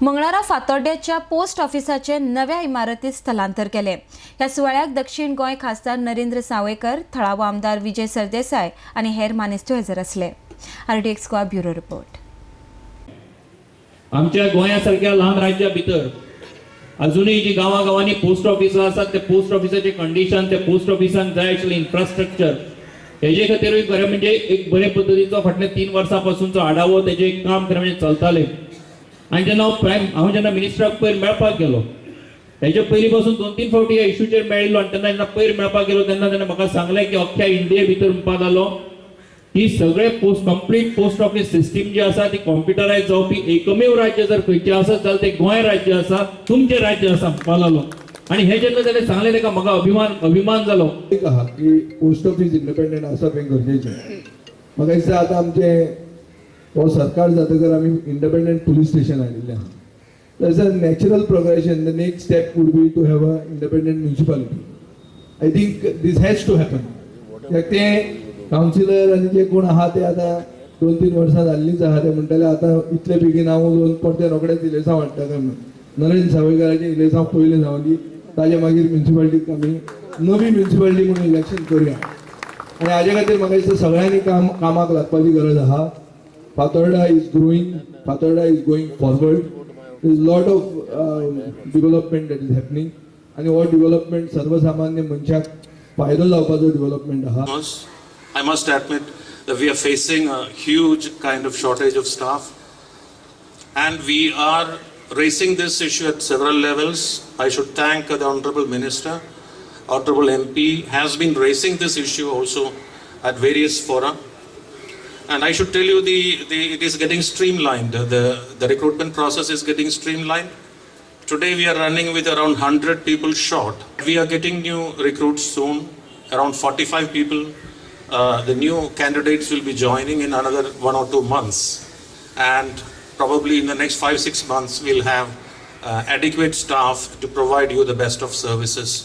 मंगळारा फातोड्ड्याच्या पोस्ट ऑफिसाचे नव्या इमारतीत स्थलांतर केले. ह्या सुवाळ्याक दक्षिण गोंय खासदार नरेंद्र सावयकर, थळावो आमदार विजय सरदेसाय आनी हेर मानेस्त हजर आसले. RTX Goa bureau report. आमच्या गोंया सारख्या ल्हान राज्या भितर अजूनही जी गांवागांवांनी पोस्ट ऑफिसां आसात ते पोस्ट ऑफिसाचे कंडिशन, ते पोस्ट ऑफिसांक जाय आशिल्लें इन्फ्रास्ट्रक्चर हेजे खातीरूय खरें म्हणजे एक बरे पद्दतीचो फाटल्या 3 वर्सां पासूनचो आडावो तेजें एक काम खरें म्हणजे चलतालें. आनी जेन्ना हांव जेन्ना मिनिस्टराक पयर मेळपाक गेलो, हेजे पयलीं पासून 2-3 फावटी ह्या इशूचेर मेळिल्लो आनी तेन्ना जेन्ना पयर मेळपाक गेलो तेन्ना तेन्ना म्हाका सांगलें की अख्ख्या इंडिये भितर म्हणपाक लागलो की सगळे कंप्लीट पोस्ट ऑफिस सिस्टीम जी आसा ती कॉम्प्युटरायज जावपी एकमेव राज्य जर खंयचें आसत जाल्यार तें गोंय राज्य आसा, तुमचें राज्य आसा म्हणपाक लागलो. आनी हें जेन्ना ताणें सांगलें ताका म्हाका अभिमान जालो. एक आहा की पोस्ट ऑफिस इंडिपेंडंट आसप हें गरजेचें. म्हाका दिसता आतां आमचें हो सरकार जातकर आमी इंडिपेंडंट पुलीस स्टेशन हाडिल्लें आहा. There's a natural progression. The next step would be to have a independent municipality. I think this has to happen. ते कावन्सिलर आनी जे कोण आहा ते आतां 2-3 वर्सां जाल्लींच आहा, ते म्हणटाले आतां इतले बेगीन हांव उलोवन परते रोखडेच इलेसांव हाडटा काय म्हणून. नरेंद्र सावयकाराचें इलेसांव पयलें जावंदी, ताजे मागीर म्युनिसिपालिटीक आमी नवी म्युनिसिपालिटी म्हणून इलेक्शन करुया. आनी हाजे खातीर म्हाका दिसता सगळ्यांनी कामाक लागपाची गरज आहा. Fatorda is growing, Fatorda is going forward. There is lot of development that is happening आनी हो डेव्हलपमेंट सर्वसामान्य मनशाक फायदो जावपाचो डेव्हलपमेंट आहा. I must admit that we are facing a huge kind of shortage of staff and we are raising this issue at several levels. I should thank the Honorable Minister, Honorable MP has been raising this issue also at various fora. And I should tell you it is getting streamlined. The recruitment process is getting streamlined. Today we are running with around 100 people short. We are getting new recruits soon, around 45 people. The new candidates will be joining in another 1 or 2 months, and probably in the next 5-6 months we'll have adequate staff to provide you the best of services.